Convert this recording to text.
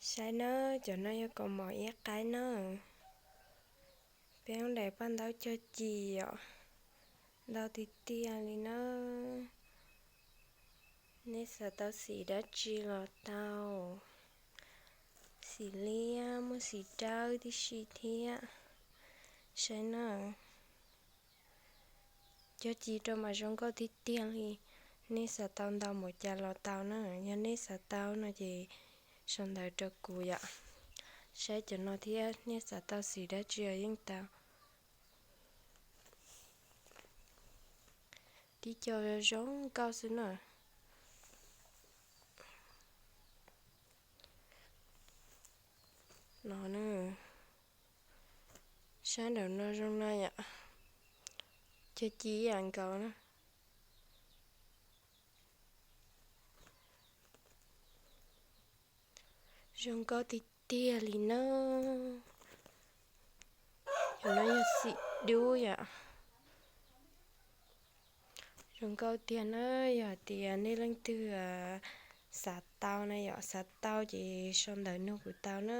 Saib nawb, cov no yog kaus mom iab qaib na. Peb lub daim paj ntaub cog ci yom, ntau tiag tiag li nawb. Nej xav tau xim dab tsi los tau. Xim liab, muaj xim dawb tib si thiab. Saib na, cog ci rau mas zoo nkauj tiag tiag li. Nej xav tau ntau npaum cas los tau na, yog nej xav tau no ces sau ntawv rau kuv yom. Saib cov no thiab, nej xav tau xim dab tsi los yeej tau. Tib co zoo nkauj xwb na. No na, sab nraum no zoo no yom, cog ci ib yam nkaus na. Zoo nkauj tiag tiag li na. Cov no yog xim dub yom. Zoo nkauj tiag na, yog hais tias nej leej twg xav tau na yom, xav tau ces sau ntawv nug kuv tau na.